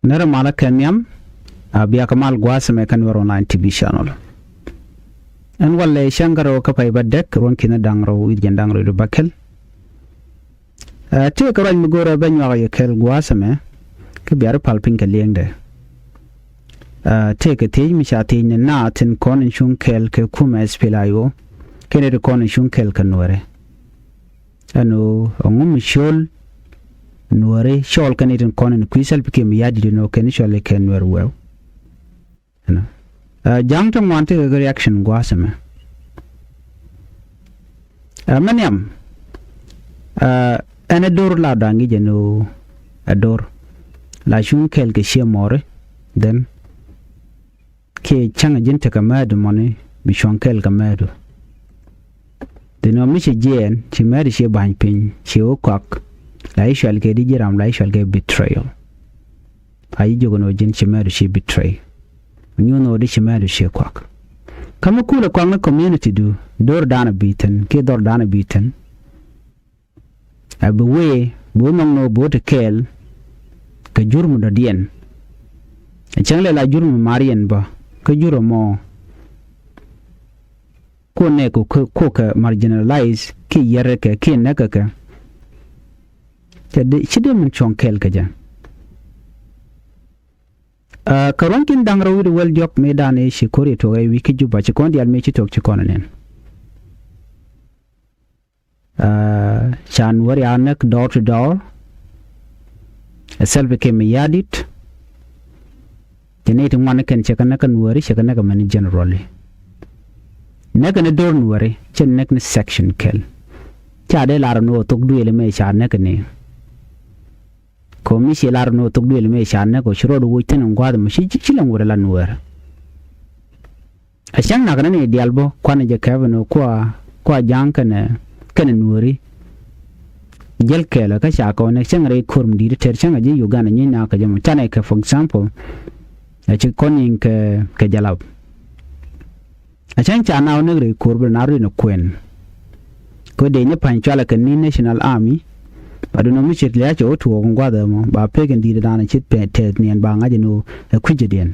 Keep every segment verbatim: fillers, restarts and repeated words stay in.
Nɛrɛ malä kɛ nhiam, a bia kɛ mal gua̱a̱th ɛmɛ kä Nuɛr Online T V channel. Ɛn walɛ cäŋ kä rɛw kä pay bädäk, ruɔ̱n ki̱n da̱ŋ rɛw wi̱c jiɛn da̱ŋ rɛw wi̱c bäkɛl. Ɛ, tëëkɛ ruac mi go̱o̱rɛ bä nyuak yɛ kɛl gua̱a̱th ɛmɛ, kä bia ri pal piny kɛ li̱eŋdɛ. Ɛ, tëëkɛ thiec mi ca thiec ni naath tin kɔn in cuŋ kɛl kɛ kumɛ S P L A I O, kɛn in kɔn in cuŋ kɛl kɛ Nuɛrɛ. Ɛn ɣöö ɛŋu mi cɔl Nuɛri cɔl kɛn itin kɔn in kui̱ Salva Kiir Mayardit inɔ kɛn cɔl ikɛ Nuɛr wɛw. Ɛnɔ. Ɛ, ja̱ŋ ti ŋuan ti kɛ reaction gua̱a̱th ɛmɛ. Ɛ, mɛ nhiam, ɛ, ɛn ɛ do̱r la da̱ŋ i̱ jɛ ni ɣöö ɛ do̱r la cuŋ kɛl kɛ ciɛ mɔri. Then kiɛ cäŋ ji̱n tekɛ määtdu mɔni bi cuɔ̱ŋ kɛɛl kɛ määtdu. Dhin ɔ mi ci jiɛɛn ci määtdu ci ba̱ny piny ci wä kɔak. La i̱ cual kɛ di ji̱ ram la i̱ cual kɛ betrayal. A ji̱ jiök ɛn ɣöö ji̱n ci määtdu ci betray. Nyuun ɣöö di ci määtdu ci kɔak. Kä mi kulɛ kɔak ni community du do̱r da̱a̱n a bi thi̱n kiɛ dhɔr da̱a̱n a bi thi̱n. A bi wee bi wä nhɔk ni wä bi wä ti kɛɛl kɛ jur mi dɔ̱diɛn. Ɛ cäŋ lɛ la jur mi mar yɛn bä kä jur ɛmɔ kuɔ nɛɛk kɛ kuɔ kɛ marginalize kiɛ yɛrɛ kɛ kiɛ nɛkɛ kɛ. Cɛ di ci dee min cuɔ̱ŋ kɛɛl kɛ jɛ. Ɛ, kɛ ruɔ̱n kin da̱ŋ rɛw wi̱cdɛ wäl diɔ̱k mëë da̱a̱n ëë ci ko̱r yɛ tuɔk rɛy wi̱c kä Juba ci kɔn diaal mëë ci tuɔk ci kɔn ɛ nɛn. Ɛ, ca Nuɛri a näk door to door. Ɛ Salva Kiir Mayardit. Cɛ nɛy ti ŋuan kɛn cɛ kɛ näk kä Nuɛri cɛ kɛ näk kä mɛn generally. Näk kɛn do̱r Nuɛri cɛ näk ni section kɛl. Ca dee lar ni wä thok duëël mɛ ca näk ni. Komi ci lar ni wä thok duëël mɛ ca näk wä ci rɔɔd woc thin in gua̱a̱th mɛ ci ci lɛŋ wä la Nuɛr. A cäŋ nak ni diaal bä kuanɛ jɛ kɛpɛ ni kua kua ja̱a̱ŋ kɛnɛ kɛnɛ Nuɛri. Jäl kɛɛlɛ kä ca kɔn ɛ cäŋ rɛy ko̱r mi di̱i̱t tɛr cäŋ a ji̱ Uganda nyi nak kɛ jɛ mɔ canɛ kɛ, for example, a ci kɔn nyin kɛ kɛ Jalap. A cäŋ ca na wä näk rɛy ko̱r bä na rin a kuɛn. Kɛ dee ni pa̱ny cualɛ kɛ ni National Army. Ba dun a mi ce̱t lia̱a̱ cɛ wä tuɔɔk in gua̱th ɛmɔ ba pek in di̱i̱t dan a ce̱t pɛ tɛth niɛn ba ŋa̱c in wä ɛ kui̱cädiɛn.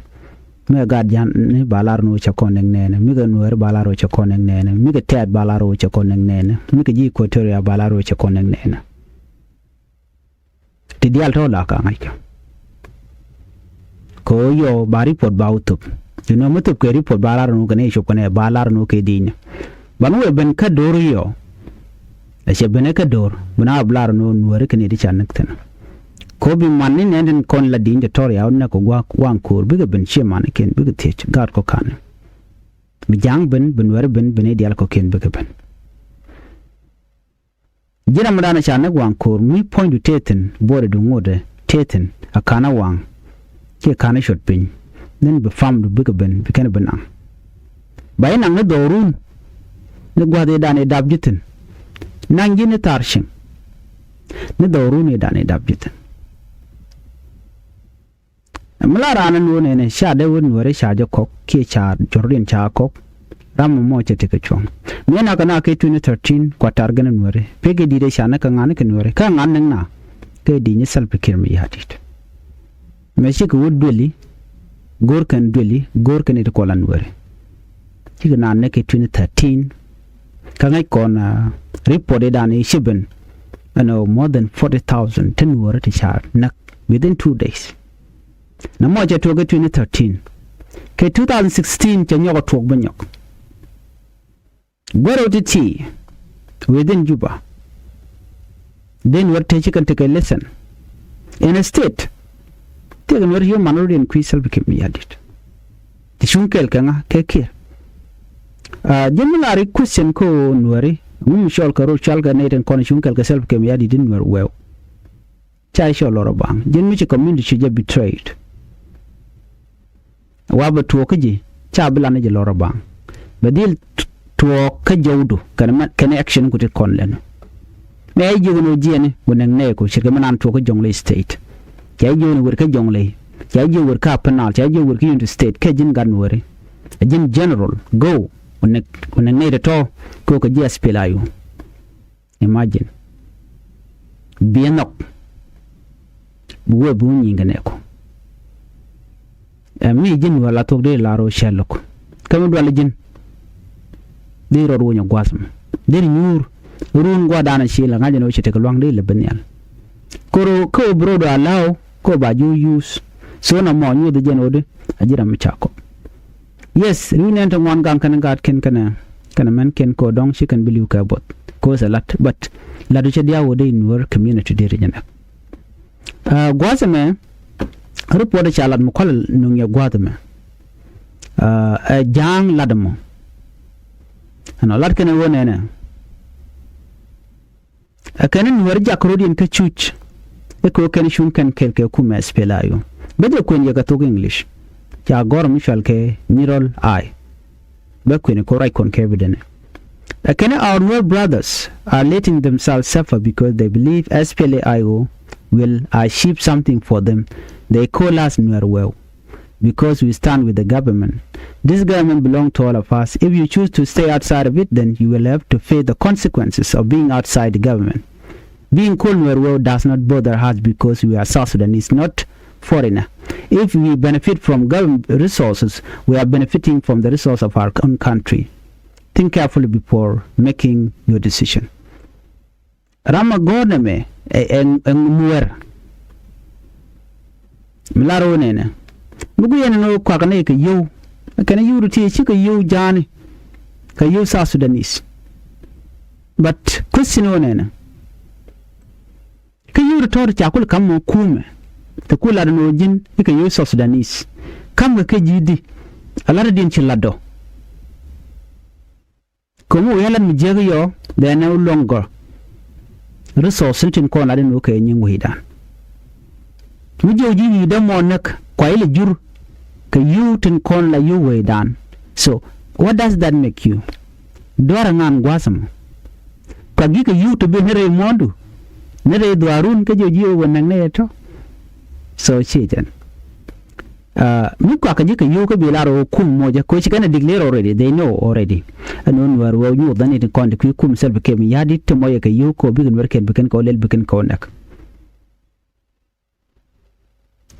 Mikɛ Gatjaŋ ni ba lar ni wä cɛ kɔn nɛk nɛɛnɛ, mikɛ Nuɛɛri ba lar wä cɛ kɔn nɛk nɛɛnɛ, mikɛ Tɛ̈t ba lar wä cɛ kɔn nɛk nɛɛnɛ, mikɛ ji̱ Equatoria ba lar wä cɛ kɔn nɛk nɛɛnɛ. Ti diaal tɔ̱ la ka ŋa̱ckɛ. Kɛ ɣöö yɔ ba report ba wä thöp. Ti nɔ mi thöp kɛ report ba lar ni wä kɛ nɛy cop kɛ nɛy ba lar ni wä kɛ di̱i̱nyɛ. Ban wee ben kä do̱r yɔ. Ɛ cɛ ben ɛ kä do̱r ben a bi lar ni wä Nuɛɛri kɛ nɛy ti ca näk thi̱n. Kɛ ɣöö bi man ni nɛn tin kɔn la di̱i̱ny tɛ tɔr yaw näk kɛ gua̱a̱k waŋ ko̱o̱r bikɛ ben ciɛ manikiɛn bikɛ thiec gaat kɔ ka̱n. Bi ja̱a̱ŋ ben bi Nuɛɛri ben ben i̱ diaal kɔ̱kiɛn bikɛ ben. Ji̱n ram mi danɛ ca näk waŋ ko̱o̱r mi puɔ̱nydu tëë thi̱n buɔɔdɛ du ŋotdɛ tëë thi̱n a ka̱n a waŋ. Ciɛ ka̱n a cuɔt piny. Then bi famdu bikɛ ben bi kɛn bi naŋ. Ba i̱ naŋ ni dhɔrun. Ni gua̱th i̱ dan i̱ dap ji̱ thi̱n. Naŋ ji̱ ni thar cieŋ. Ni dhɔrun i̱ dan i̱ dap ji̱ thi̱n. Mi la raan in wä nɛnɛ ca dee wä Nuɛɛri ca jɛ kɔk kiɛ ca jɔrdiɛn ca kɔk. Ram mɔ mɔ cɛ tekɛ cuɔ̱ŋ. Mi ɛn akɛ na kɛ twenty thirteen kua tar gɛn Nuɛɛri pek i̱ di̱t ɛ ca näk kɛ ŋa̱n kɛ Nuɛɛri kä ŋa̱n näk na. Kɛ di̱t ni Salva Kiir Mayardit. Mɛ cikɛ wä dueli go̱o̱r kɛn dueli go̱o̱r kɛn i̱ ti kɔl a Nuɛɛri. Cikɛ na näk kɛ twenty thirteen. Kä ŋäc kɔn report i̱ dan i̱ ci ben ɛn ɔ more than forty thousand ti Nuɛɛri ti ca näk within two days. Na mɔ cɛ tuɔk kɛ twenty thirteen kɛ two thousand sixteen cɛ nyɔk a tuɔk bä nyɔk. Guɛrɛ wä ti ti within Juba. Then wä te ci kɛn tekɛ lesson in a state. Tekɛ Nuɛɛri yio̱ man rot in kui̱ Salva Kiir Mayardit. Ti cuŋ kɛɛl kɛ ŋa kɛ Kiir. Ji̱n mi lar i̱ question kä Nuɛɛri ŋu mi cɔl kɛ rot cɔal kɛ nɛy tin kɔn cuŋ kɛɛl kɛ Salva Kiir Mayardit in Nuɛɛri wɛw. Ca i̱ cɔl lɔr a baŋ ji̱n mi ci community ci jɛ betrayed. Wa bɛ tuɔɔk kä ji̱ ca bi lan ni ji̱ lɔr a baŋ bɛ dhil tuɔɔk kä jɔwdu kɛn action ku ti kɔn lɛn. Mɛ a ji̱ jiök ni wä jiɛni wä nɛŋ nɛɛku ce̱tkɛ mi nan tuɔɔk kä Jonglei State. Ca i̱ jiök ni wër kä Jonglei ca i̱ jiök wër kä Upper Nile ca i̱ jiök wër kä Unity State kä ji̱n gat Nuɛɛri. A ji̱n general go wä nɛŋ nɛy tɔ̱tɔ̱ kɛ wä kɛ ji̱ S P L A I O. Imagine. Biɛ nhɔk. Bi wee bi wä nyi̱i̱ŋ kɛ nɛɛku. Ɛ mi ji̱n wä la thok dee la rɔ cɛ lo̱k. Kä mi dual ji̱n dee rɔ ruɔ̱nyɛ gua̱th mɛ dee nyuur. Run gua̱dan a ci la ŋa̱c ɛn ɣöö ci tekɛ lua̱ŋ dee lɛ ben nhial. Koro kä ɣöö bi rɔ dɔ̱ a la̱w kä ɣöö ba ji̱ wä yuuth. So na mɔ nyuuth jɛn ɣöö di a ji̱ ram mi ca kɔp. Yes, ri̱w nɛn ti ŋuan gaŋ kɛn gaatkiɛn kɛnɛ kɛnɛ mɛnkiɛn kɛ ɣöö dɔ̱ŋ ci kɛn bi li̱w kɛ buɔth. Kɛ ɣöö thɛ la̱t, but la̱t ɣöö cɛ diaal ɣöö dee nuɔ̱ɔ̱r community dee ri jɛ nɛk. Ɛ gua̱a̱th ɛmɛ report ca lat mi kual nuŋ yɛ gua̱a̱th ɛmɛ. Ɛ ja̱a̱ŋ lat ɛmɔ ɛnɔ lat kɛn ɛ ɣöö nɛnɛ. Ɛ kɛn nuɔ̱ɔ̱r jak ro̱diɛn kä cuc. Ɛ kɛ ɣöö kɛn cuŋ kɛn kɛl kɛ kumɛ S P L A I O. Bä jɛ kuën yɛ kɛ thok English. Ca gɔ̱r mi cual kɛ Nyirol I. Bä kuën kɛ rac kɔn kɛ bi denɛ. Ɛ kɛn our Nuer brothers are letting themselves suffer because they believe S P L A I O will achieve something for them. They call us Nuer Weu because we stand with the government. This government belongs to all of us. If you choose to stay outside of it, then you will have to face the consequences of being outside the government. Being called Nuer Weu does not bother us because we are South Sudanese, not foreigner. If we benefit from government resources, we are benefiting from the resource of our own country. Think carefully before making your decision. Ram a gɔ̱r nɛmɛ ɛ ɛ ɛ Nuer. Mi lar wä nɛnɛ mi guiɛn ni wä kuak ni kɛ yio̱w. Kɛn yio̱w ti ti ci kɛ yio̱w ja̱a̱ni kɛ yio̱w South Sudanese. But question wä nɛnɛ kä yio̱w ti tɔ̱ ti ca kul kam mɔ kumɛ. Ti kul lat ni wä ji̱n ikɛ yio̱w South Sudanese. Kam kɛ kɛ ji̱ di a lat diɛn ci lat dɔ. Kɛ mi wä yɛn lat mi jiäk yɔ bɛ nɛ wä luɔ̱ŋ gɔ̱r. Resource ni tin kɔn lat in wä kɛ nyiŋ wecdan. Mi jiɔk ji̱ wi̱i̱ dämɔ näk kua ilɛ jur kɛ yio̱w tin kɔn la yio̱w wecdan. So what does that make you? Duarɛ ŋan gua̱a̱th ɛmɔ. Kua gi̱ kɛ yio̱w ti bi ni rɛy muɔ̱ɔ̱ndu ni rɛy dhuaarun kä jiɔk ji̱ wä näk ni yɛ tɔ̱. So ciɛ jɛn. Mi kuakä ji̱ kɛ yio̱w kä bi lar ɣöö kum mocä koci kɛn a declare already, they know already. Ɛn ɣöö Nuäär wee nyuuth ani ti kɔn ti kui̱ kum Salva Kiir Mayardit ti mocä kɛ yio̱w kɛ ɣöö bikɛ Nuäär kɛn bikɛn kɛ ɣöö lɛl bikɛn kɛ ɣöö nɛk.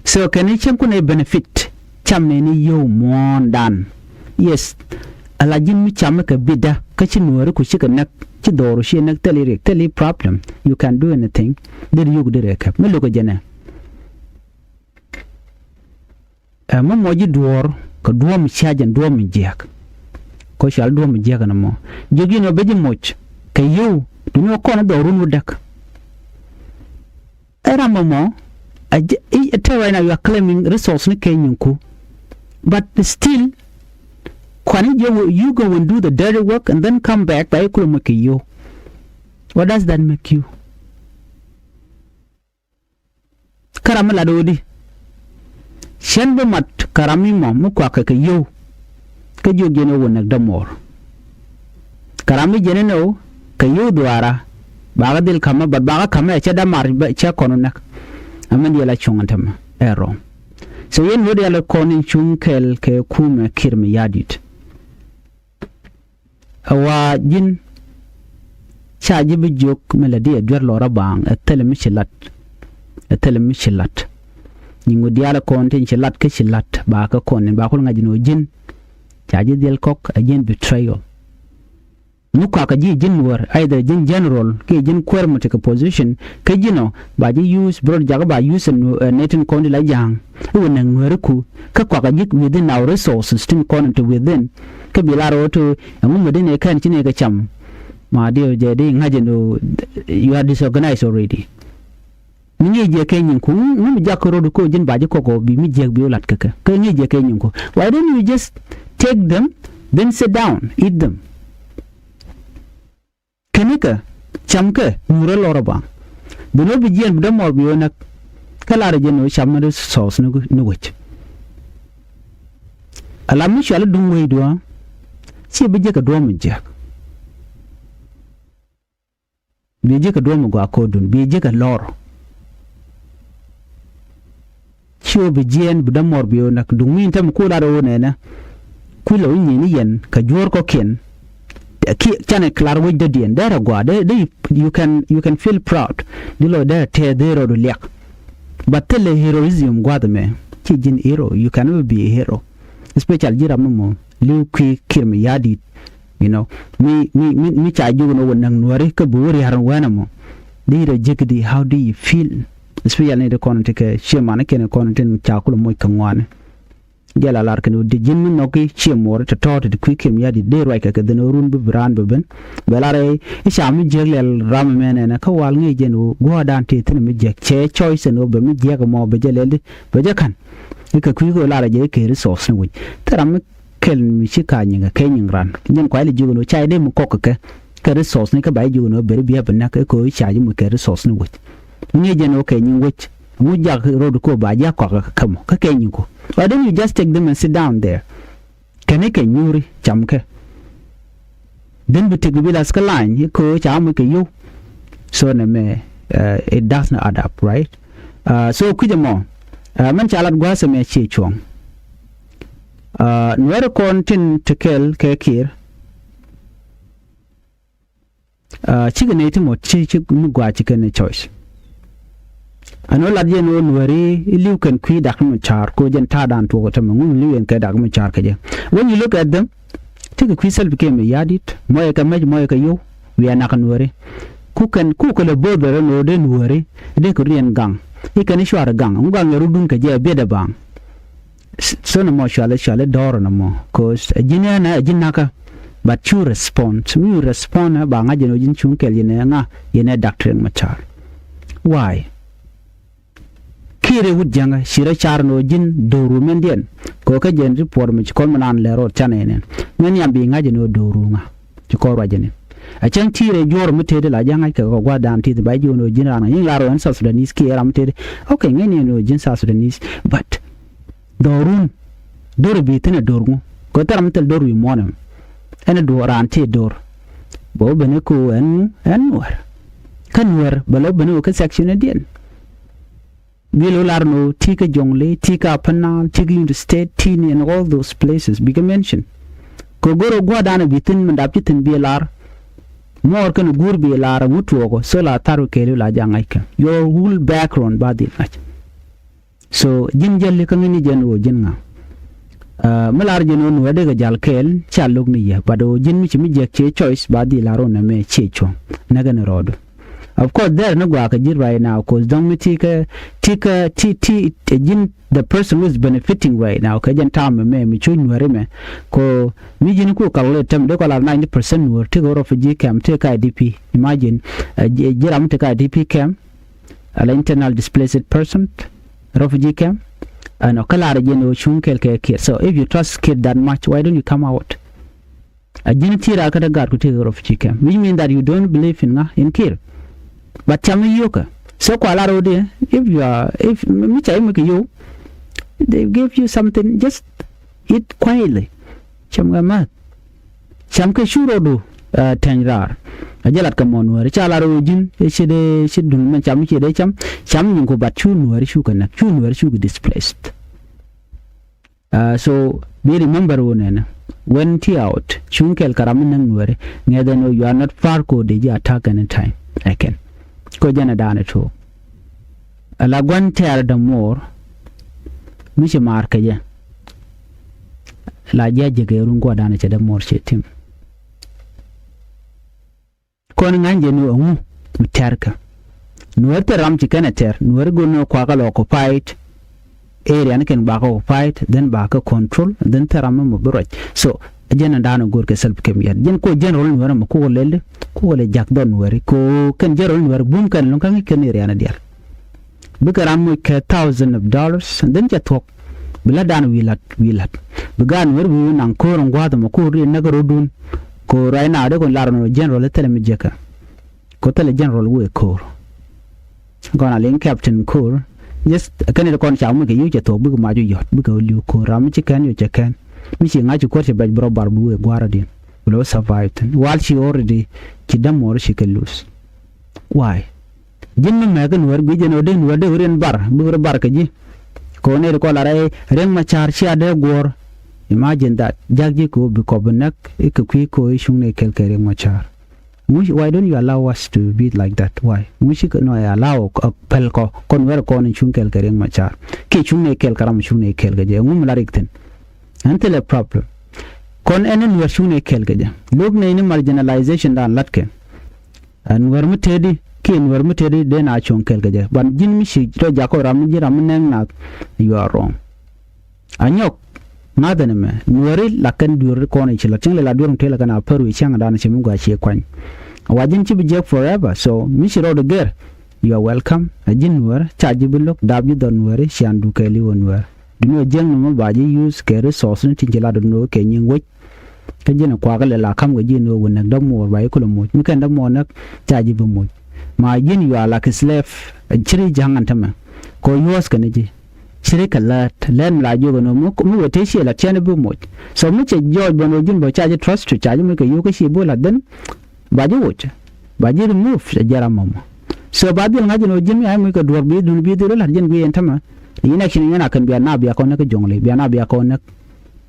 So kɛn i̱ cäŋ kun ɛ benefit cam nɛn i̱ yio̱w muɔ̱ɔ̱ndan. Yes. Ala ji̱n mi cam kɛ bitdä kä ci Nuääri ku cikɛ nɛk ci dhɔru ci nɛk thil i̱ riɛk thil i̱ problem. You can do anything. Deri yio̱w deri ɛ kɛp mi lo̱kɛ jɛnɛ. Ɛ mi mɔ ji̱ duɔ̱ɔ̱r kɛ duɔ̱ɔ̱m mi cia jɛn duɔ̱ɔ̱m mi jiäk. Kɔ cual duɔ̱ɔ̱m mi jiäk ɛn ɛmɔ jiök ji̱n ɔ ben ji̱ moc kɛ yio̱w. Duŋni ɔ kɔn ɛ dhɔrun wä däk. Ɛ ram ɛmɔ ɛ ji̱ i̱ ɛ tɛk right now you are claiming resource ni kɛ nyinku. But still kuan i̱ jiɛ wä you go and do the dirty work and then come back ba i̱ kulɛ moc kɛ yio̱w. What does that make you? Kä ram mi lat ɣöödi cän bi mat kɛ ram mi mɔ mi kuakä kɛ yio̱w. Kä jiök jɛn ɣöö wä näk dämuɔɔr. Kɛ ram mi jɛn ɛn ɣöö kɛ yio̱w dhuaara. Bakä dhil ka̱mä but bakä ka̱mä ɛ cä dämar cä kɔn wä näk. Ɛmɛn diɛl a cuŋ ɛn tämɛ ɛ rɔ̱. So yɛn ɣöödi ala kɔn in cuŋ kɛɛl kɛ kumɛ Kiir Mayardit. Ɛ wa ji̱n ca ji̱ bi jiök mi la di ɛ duer lɔrä baaŋ ɛ thilɛ mi ci lat. Ɛ thilɛ mi ci lat. Nyiŋu diaal ɛ kɔn tin ci lat kä ci lat ba kä kɔn in ba kul ŋa̱c in wä ji̱n. Ca ji̱ dhil kɔk ɛ ji̱n betrayal. Mi kuakä ji̱ ji̱n wär either ji̱n general kiɛ ji̱n kuäär mi tekɛ position kä ji̱n ɔ ba ji̱ use bi rɔ jakä ba use ɛ nɛy tin kɔn di la ja̱a̱ŋ. I̱ wä nɛk nuääri ku kä kuakä ji̱ within our resources tin kɔn in te within. Kä bi lar ɣöö to ɛŋu mi di nɛ kɛn ci nɛ kɛ cam. Ma diɛ jɛ di ŋa̱c ɛn ɣöö you are disorganized already. Mi ŋi̱i̱c jɛ kɛ nyiŋku ŋu mi jak kä ro̱du kä ji̱n ba ji̱ kɔk ɔ bi mi jiäk bi wä lat kä kɛ kä ŋi̱i̱c jɛ kɛ nyiŋku. Why don't you just take them then sit down eat them. Kɛn ikɛ cam kɛ nyuurä lɔr ɛ ba. Bi nɔ bi jiɛn bi dämɔr bi ɣä näk. Kä lar ɛ jɛ ni ɣä cam ni ri sɔɔth ni wec. Ala mi cuali duŋ wecdu ɣä ci bi jek kɛ duɔ̱ɔ̱m mi jiäk. Bi jek kɛ duɔ̱ɔ̱m mi gɔaa ko̱o̱dun bi jek kɛ lɔr. Ci ɣöö bi jiɛɛn bi dämuɔr bi ɣöö näk duŋ mi in tɛm ku lat ɣöö nɛnɛ. Kui̱ lɛ wä nyieny ni yɛn kɛ juɔ̱ɔ̱r kɔ̱kiɛn. Kiɛ canɛ kɛ lar wec dädiɛn dee rɛ gua̱a̱ dee dee you can you can feel proud. Di lɔc dee rɛ tɛɛth dee rɔɔdu liak. But thilɛ heroism gua̱a̱th ɛmɛ. Ci ji̱n hero, you can never be a hero. Especially ji̱ ram mi mɔ li̱w kui̱ Kiir Mayardit. You know, mi mi mi mi ca jiök ni wä näk Nuääri kä bi wä ria̱r wɛn ɛmɔ. Di rɛ jiäk di, how do you feel? Especially ni di kɔn ti kɛ ciɛ man kɛn kɔn tin ca kulɛ moc kɛ ŋuani. Jɛ la lar kɛn wä di ji̱n mi nhɔki ciɛ muɔri tɔ̱tɔ̱ ti kui̱ Kiir Mayardit dee ruac kɛ kɛ dhin wä run bi bi raan bi ben. Bɛ lar i̱ ca mi jiäk lɛl ram mɛ nɛnɛ kä wal ŋi̱i̱c jɛn wä gua̱a̱r dan tëë thi̱n mi jiäk cɛ choice ɛn wä bɛ mi jiäk ɛmɔ bɛ jɛ lɛl di bɛ jɛ ka̱n. I̱ kɛ kui̱ kɛ wä lar jɛ i̱ kɛ resource ni wi̱c thil ram mi kɛl mi ci ka nyiŋ kɛ kɛ nyiŋ ran. Jɛn kuay lɛ jiök ɛn wä ca i̱ dee mi kɔk kɛ kɛ kɛ resource ni kä ba i̱ jiök ɛn wä bɛ ri biɛ bi näk i̱ kɛ wä ca ji̱ mi kɛ resource ni wi̱c. Ŋi̱i̱c jɛn wä kɛ nyiŋ wi̱c. Ŋu jak road ko ba jak kɔk kä mɔ kä kɛ nyiŋ ko. Why don't you just take them and sit down there? Kɛn ikɛ nyuuri camkɛ. Then bi tek bi las kä lany i̱ ko ca mɔ kɛ yow. So nɛ mɛ, uh, it does not add up, right? Uh, so kui̱c ɛmɔ, uh, mɛn ca lat gua̱a̱th ɛmɛ cie cuɔ̱ŋ. Uh, Nuɛr kɔn tin te kɛl kɛ Kiir. Uh, cikɛ nɛy ti mɔ ci ci mi gua̱a̱ ci kɛn ɛ choice. Ɛn ɣöö lat jɛn ɣöö Nuääri i̱ li̱w kɛn kui̱ Dak Macar ko jɛn ta̱a̱ dan tuɔɔk ɛ tämɛ ŋun li̱w yɛn kɛ Dak Macar kɛ jɛ. When you look at them, tekɛ kui̱ Salva Kiir Mayardit, mɔyɛ kɛ mec mɔyɛ kɛ yow, wiaa nak Nuääri. Ku kɛn ku kɛ lɛ bo̱o̱th bɛ rɛ no̱o̱ dee Nuääri dee kɛ riɛn gaŋ. I̱ kɛn i̱ cuarɛ gaŋ ŋu gaŋ yɛ rudun kɛ jɛ ɛ biɛt ɛ baŋ. So nɔmɔ cuali cuali dɔɔr nɔmɔ, cause ɛ ji̱n ɛnɛ ɛ ji̱n nakä. But cu respond, mi cu respond ɛ ba ŋa̱c jɛn ɣöö ji̱n cuŋ kɛl yɛn ɛ ŋa, yɛn ɛ Dak Riek Macar. Why? Kiir ɛ wut jäŋä ci rɔ car ni ɣöö ji̱n do̱ru mɛndiɛn. Kɛ ɣöö kä jɛn report mi ci kɔn mi naan lɛ ro̱o̱t canɛ yɛn ɛn mɛn yam bi ŋa̱c jɛn ɣöö do̱ru ŋa. Ci kɔn ruac jɛn in a cäŋ ti̱i̱r ɛ juɔ̱ɔ̱r mi tëëdi la jɛ ŋa̱c kɛ kɛ gua̱th daan ti̱i̱th ba ji̱ ɣöö ji̱n raan ŋa nyiŋ la rɔ ɛn South Sudanese kiɛ ram mi tëëdi. Okay, ŋäcni ɣöö ji̱n South Sudanese, but dhɔrun do̱r bi thi̱n ɛ do̱r ŋu kɛ thil ram mi thil do̱r wi̱i̱ muɔ̱ɔ̱n ɛmɛ. Ɛn ɛ duɔ̱ɔ̱r raan ti do̱r bɛ wä ben ɛ ko̱o̱ ɛn ŋu ɛn Nuɛr. Kä Nuɛr bɛ lɛ wä ben ɛ wä kä section ɛ diɛn. Bi lo lar ni wä ti kä Jonglei, ti kä Upper Nile, ti kä Unity State, ti ni ɛn all those places bikɛ mention. Kɛ go̱r ɛ gua̱a̱r dan ɛ bi thi̱n mi dap ci thi̱n bi lar. Muɔɔr kɛn ɛ guur bi lar ɛ ŋut tuɔɔk ɔ so la thar wä kɛɛli wä la jaŋ ŋa̱c kɛ your whole background ba dhil ŋa̱c. So ji̱n jäli kä ŋi̱ni jɛn ɣöö ji̱n ŋa. Mi lar jɛn ɣöö nuɛ dee kɛ jal kɛɛl ca lo̱k ni yɛ but ɣöö ji̱n mi ci mi jiäk ciɛ choice ba dhil lar ɣöö nɛmɛ ciɛ cuɔ̱ŋ näk ɛn rɔɔdu. Of course there ni guakä ji̱n right now cause dɔ̱ŋ mi ti kä ti kä ti ti ji̱n the person who is benefiting right now kɛ jɛn ta̱a̱ mɛ mɛ mi cu nyuäri mɛ. Ko mi ji̱n ku calculate tɛm dee kɔ lar ninety percent nuäär ti kɛ refugee camp ti kɛ I D P. Imagine ji̱ ram ti kɛ I D P camp. Ala internal displaced person, refugee camp. Ɛnɔ kä lar jɛn ɣöö cuŋ kɛl kɛ Kiir. So if you trust Kiir that much, why don't you come out? A ji̱n ti raa kä te gaat ku ti refugee camp, which mean that you don't believe in ŋa, in Kiir. But cam i̱ yio̱kä. So kua lar ɣöö diɛ, if you are, if mi ca i̱ mi kɛ yo̱w, they give you something, just eat quietly. Cam kɛ math. Cam kɛ cu rɔɔdu tɛny raar. A jɛ lat kɛ mɔ nuääri ca lar ɣöö ji̱n i̱ ci dee ci duŋ mɛn cam i̱ ci dee cam. Cam nyin ku bat cu nuääri cu kɛ näk, cu nuääri cu kɛ displaced. So bi remember ɣöö nɛnɛ when ti out cuŋ kɛl kɛ ram mi näk nuääri. Ŋɛth ɛn ɣöö you are not far ko dee ji̱ attack any time. Ɛ kɛn ko jɛn ɛ daanɛ tuɔɔk. Ala gua̱n tɛɛr dämuɔɔr mi ci maar kɛ jɛ. La ji̱ a jek ɛ run gua̱dan cɛ dämuɔɔr cɛ tim. Kɔn ŋa̱ny jɛ ni ɛŋu mi tɛrkä. Nuäär thil ram ci kɛn ɛ tɛr, nuäär go̱n ni kuakä lɔ occupied area ni kɛn bakä occupied, then bakä control, then thil ram mi mɔ bi ruac. So jɛn ɛn da̱a̱n ɛ go̱r kɛ self kɛ miɛt jɛn ko general nuäär mɔ kukɛ lɛl di kukɛ lɛ jak dhɔn nuääri ko kɛn general nuääri bum kɛn luŋ kä ŋi̱c kɛn area ni diaal. Bikɛ ran moc kɛ thousand of dollars and then cɛ thuɔ̱k. Bi la̱tdan wi̱i̱ la̱t wi̱i̱ la̱t. Bi gaat nuäär wi̱i̱ wi̱i̱ naŋ ko̱o̱r in gua̱a̱th ɛmɔ ko̱o̱r ri näk ro̱dun. Ko̱o̱r right now dee kɔn lar nɔ general thilɛ mi jiäkä. Ko thilɛ general wee ko̱o̱r. Kɔn a liŋ captain ko̱o̱r. Just kɛn ri kɔn ca moc kɛ yi̱w cɛ thuɔ̱k bikɛ mac wi̱i̱ yɔ̱t bikɛ wä li̱w ko̱o̱r ram mi ci kɛn yo̱ cɛ kɛn. Mi ci ŋa̱c ci kuäär cɛ bɛc bi rɔ bar bi wee gua̱a̱r ɛ di̱n. Bi lɛ wä survive thin wal ci already ci dämuɔɔr ci kɛ lose. Why? Ji̱n mi mɛk in wär gui̱c jɛn ɣöö dee in wär dee wä riɛn bar bik rɔ bar kɛ ji̱. Kɛ ɣöö nɛy ti kɔn lar ɛ Riɛk Macar cia dee guɔ̱ɔ̱r. Imagine that jak ji̱ kɛ ɣöö bi kɔp bi näk i̱ kɛ kui̱ kɛ ɣöö i̱ cuŋ nɛy kɛl kɛ Riɛk Macar. Ŋu ci, why don't you allow us to be like that? Why? Ŋu ci kɛ nɔ allow, uh, pɛl kɔ kɔn wɛr kɔn in cuŋ kɛɛl kɛ Riek Machar kiɛ cuŋ nɛ kɛɛl kɛ ram cuŋ nɛ kɛɛl kɛ jɛ? Ŋu mi la rik thin? Ɛn thilɛ problem. Kɔn ɛn in wɛr cuŋ nɛ kɛɛl kɛ jɛ. Look nɛ in marginalization dan lat kɛ. Ɛn wɛr mi tëëdi kiɛ ɛn wɛr mi tëëdi den a cuŋ kɛɛl kɛ jɛ. Ban ji̱n mi ci rɔ jakɔ ram mi ji̱ ram mi nɛŋ nath. You are wrong. Anyɔk ŋa̱thɛn ɛmɛ nuääri la kɛn dueeri kɔn i̱ ci la cieŋ lɛ la dueer mi tëë la kɛn a pär wi̱i̱ ciaŋ dan ci mi gɔaa cie kuany. Wa ji̱n ci bi jiɛk forever, so mi ci rɔɔd gɛr. You are welcome. Ɛ ji̱n nuäär ca ji̱ bi lo̱k dap ji̱ dhɔr nuääri cian dukɛɛli wä nuäär. Duŋni ɛ jiäkni mi ba ji̱ use kɛ resource ni tin ci lat dɔ̱ nuääri kɛ nyiŋ wec. Kä ji̱n ɛ kuakä lɛ la ka̱m kɛ ji̱ nuääri wä näk dämuɔɔr ba ji̱ kulɛ moc mi kɛn dämuɔɔr näk. Ca ji̱ bi moc. Ma ji̱n you are like a slave. Ɛ ci ri ja̱ŋ ɛn tämɛ kɛ ɣöö yuɔ̱ɔ̱th kɛn ji̱. Ci ri kɛ lät lɛn mi la jiök ɛn ɣöö mi wee tëë ciɛ la̱t cɛn i̱ bi moc. So mi cɛ jɔɔc bä ɛn ɣöö ji̱n bä ca ji̱ trust to ca ji̱ moc kɛ yio̱w kä ci bo̱o̱ la̱t dhin. Ba ji̱ woc, ba ji̱ remove, cɛ jɛ ram mɔmɔ. So ba dhil ŋa̱c ɛn ɣöö ji̱n mi a moc kɛ duɔ̱ɔ̱r bi dhun bi dhil la̱t ji̱n guiy ɛn tämɛ. Yɛn action yɛn a kɛn bia na bia kɔn näk kä Jonglei, bia na bia kɔn näk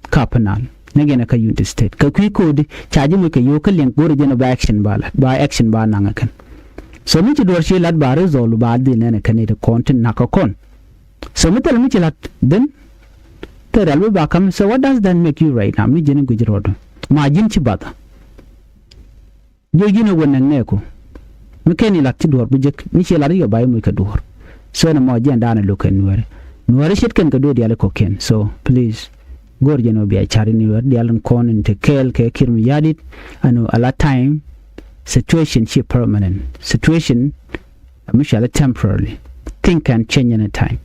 kä Upper Nile, näk yɛn kä Unity State. Kɛ kui̱ ko̱o̱di ca ji̱ moc kɛ yio̱w kä liɛŋ go̱o̱ri jɛn ba action ba la̱t, ba action ba naŋ ɛ kɛn. So mi ci duɔ̱ɔ̱r ci la̱t ba result ba dhil nɛn ɛ kɛn i̱ ti kɔn ti nakä kɔn. So mi thil mi ci la̱t dhin thil rial bi ba ka̱m. So what does that make you right now? Mi ji̱n i̱ guic rɔɔdu ma ji̱n ci bath. Jiök ji̱n ɛ wä näk nɛɛku. Mi kɛn i̱ la̱t ci duɔ̱ɔ̱r bi jek mi ci la̱t i̱ yɔ ba i̱ moc kɛ duɔ̱ɔ̱r. So ɛn ɛmɔ jiɛn daanɛ lo̱k kɛn nuääri. Nuääri ce̱tkɛn kɛ duee diaal i̱ kɔ̱kiɛn. So please go̱o̱r jɛn ɔ bia ca̱r in nuääri diaal in kɔn in te kɛɛl kɛ Kiir Mayardit. Ɛn ɔ a la time. Situation ci permanent. Situation mi cɔal i̱ temporarily. Thing can change any time.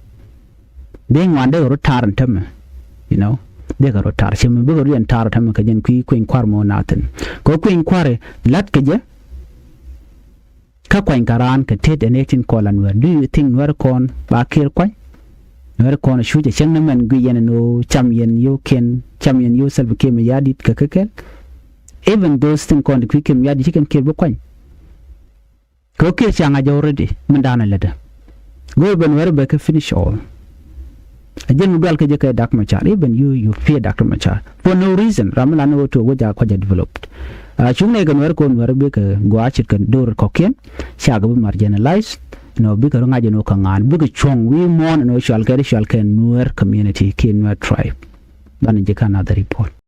Dee ŋuan dee kɛ rɔ ta̱r ɛn tämɛ. You know, dee kɛ rɔ ta̱r cɛ mi bikɛ rɔ yɛn ta̱r ɛn tämɛ kɛ jɛn kui̱ kueny kua̱r mɔ naathin. Kɛ kueny kua̱r la̱t kɛ jɛ. Kä kuany kɛ raan kɛ tet ɛn ɛ tin kɔl a nuɛr. Do you think nuɛr kɔn ba Kiir kuany? Nuɛr kɔn a cuc a cäŋ ni mɛn gui yɛn ɛn ɣöö cam yɛn yio̱w kiɛn, cam yɛn yio̱w Salva Kiir Mayardit kɛ kɛ kɛl. Even those thing kɔn ti kui̱ Kiir Mayardit ci kɛn Kiir bi kuany. Kɛ ɣöö Kiir ca ŋa̱c already min da̱a̱n a lätdä. Go̱o̱r ben wɛr bɛ kɛ finish all. A jɛn mi dual kä jɛ kɛ Dak Machar, even you, you fear Doctor Machar for no reason. Ram mi lan ni ɣöö tuɔɔk wec a kuac a developed. A cuŋ nɛ kɛ nuɛr kɛ ɣöö nuɛr bikɛ gua̱a̱ ce̱tkɛ do̱r kɔ̱kiɛn. Ca kɛ bi marginalize. Nɔ bikɛ rɔ ŋa̱c ɛn ɣöö kɛ ŋa̱a̱n bikɛ cuɔ̱ŋ wi̱i̱ muɔ̱ɔ̱n ɛn ɣöö cɔal kɛ ri cɔal kɛ nuɛr community kiɛ nuɛr tribe. Banɛ ji̱ kä another report.